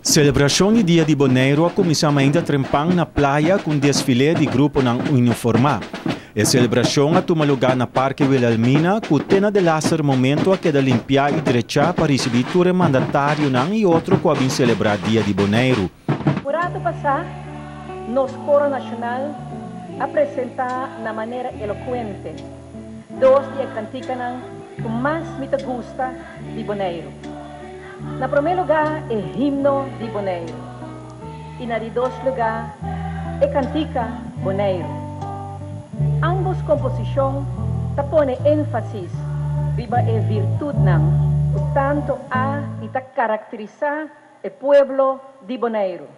Selebrashon di Dia di Boneiru a kuminsá mainta trempan na Playa ku un desfile di gruponan uniformá. E selebrashon a tuma lugá na Parke Wilhelmina ku te na delaster momento a keda limpiá i drechá pa risibí tur e mandatarionan i otro ku a bin selebrá Dia di Boneiru. Un ratu pasá nos Koro Nashonal a presentá na manera elokuente dos di e kantikanan ku mas mi ta gusta di Boneiru. Na promé lugá e himno di Boneiru i na di dos lugá e kantika Boneiru. Ámbos komposishon ta pone énfasis riba e virtutnan ku tantu a i ta karakterisá e pueblo di Boneiru.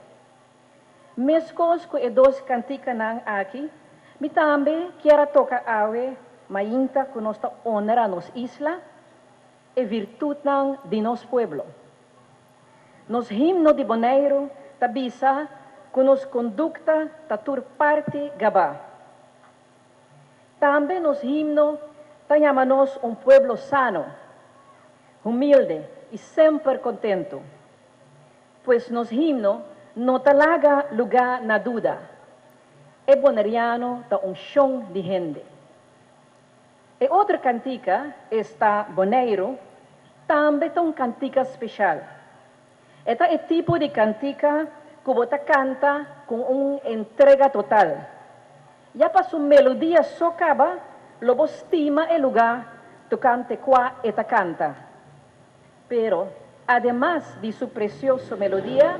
Meskos ku e dos kantikanan aki, mi tambe kier a toka awe mainta ku nos ta onra nos isla, E virtutnan di nos pueblo. Nos himno di Boneiru ta bisa ku nos kondukta ta tur parti gabá. Tambe nos himno ta yama nos un pueblo sano, humilde i semper kontentu. Pues nos himno no ta laga lugá na duda, e boneriano ta un shon di hende. E otro kantika, esta Boneiru, tambe ta un kantika speshal. E ta e tipo di kantika ku bo ta kanta ku un entrega total. Ya pa su melodia so kaba lo bo stima e lugá tokante kua e ta kanta. Pero, ademas di su presioso melodia,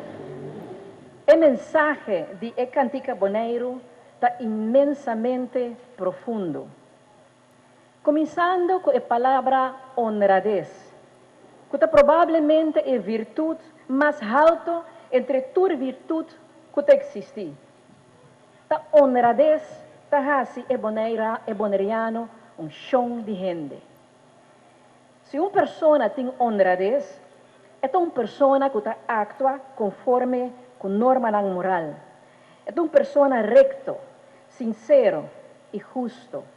e mensahe di e kantika Boneiru ta inmensamente profundo. Kuminsando ku e palabra honrades, ku ta probablemente e virtut mas halto entre tur virtut ku ta eksistí. Ta honrades ta hasi e e boneriano un shon di hende. Si un persona tin honrades, e ta un persona ku ta aktua konforme ku normanan moral. E ta un persona rekto, sinsero i husto.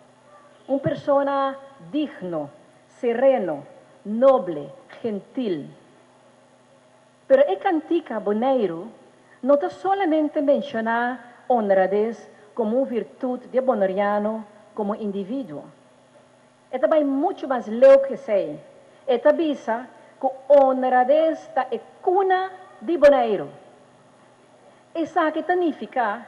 Un persona digno, sereno, noble, gentil. Pero e kantika Boneiru no ta solamente menshoná honrades komo un virtut di e boneriano komo individuo. E ta bai muchu mas leu ku esei. E ta bisa ku honrades ta e kuna di Boneiru. Esaki ta nifiká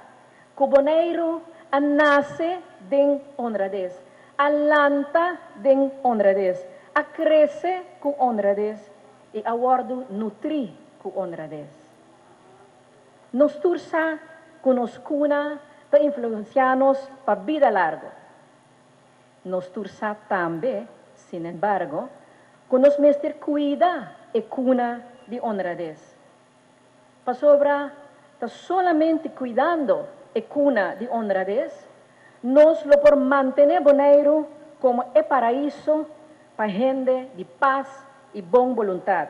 ku Boneiru a nase den honrades, a lanta den honrades, a krese ku honrades i a wòrdu nutrí ku honrades. Nos tur sa ku nos kuna ta influensiá nos pa bida largu. Nos tur sa tambe, sinembargo, ku nos mester kuida e kuna di honrades. Pasobra ta solamente kuidando e kuna di honrades, nos lo por mantené Boneiru komo e paraiso pa hende di pas i bon boluntat,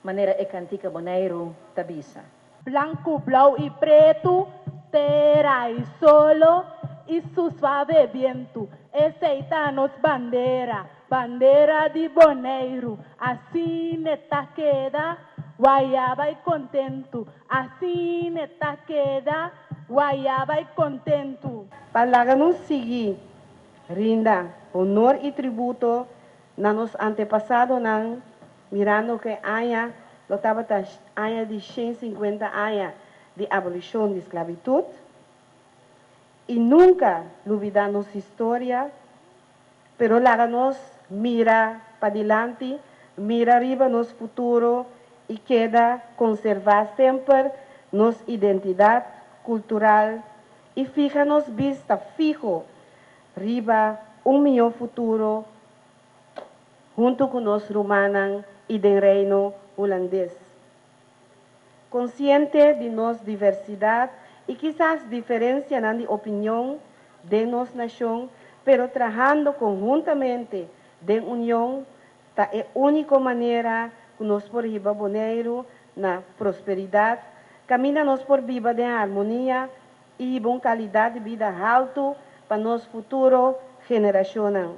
manera e kantika Boneiru ta bisa. Blanku, blou i pretu, tera i solo i su suave bientu, esei ta nos bandera, bandera di Boneiru. Asina e ta keda, wayaba i kontentu, asina e ta keda, wayaba i kontentu. Pa laga nos sigui rinda honor i tributo na nos antepasadonan, mirando ku e aña lo tabata aña di 150 aña di abolishon di sklabitut, i nunka lubidá nos historia, pero laga nos mira padilanti, mira riba nos futuro i keda konservá semper nos identidat kultural i fiha nos bista fiho riba un mihó futuro huntu ku nos rumannan i den Reino Hulandes. Konsiente di nos diversidat i kisas diferensianan di opinion den nos nashon, pero trahando konhuntamente den union ta e úniko manera ku nos por hiba Boneiru na prosperidat, kaminda nos por biba den harmonia i hiba un kalidat di bida haltu pa nos futuro generashonnan.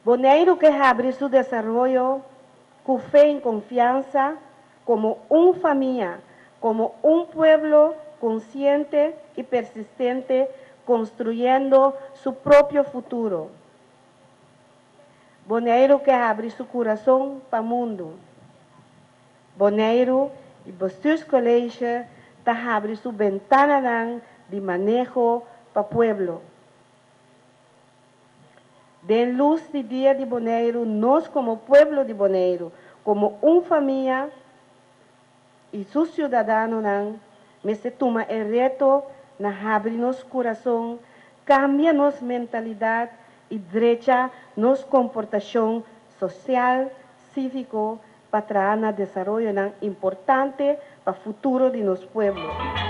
Boneiru ke habri su desaroyo ku fe i konfiansa. Komo un famia, komo un pueblo konsiente i persistente konstruyendo su propio futuro. Boneiru ke habri su kurason pa mundu. Boneiru i Bestuurscollege ta habri su bentananan di maneho pa pueblo. Den lus di Dia di Boneiru nos komo pueblo di Boneiru, komo un famia i su siudadanonan mester tuma e reto na habri nos kurason, kambia nos mentalidat i drecha nos komportashon sosial, síviko pa traha na desaroyonan importante pa futuro di nos pueblo.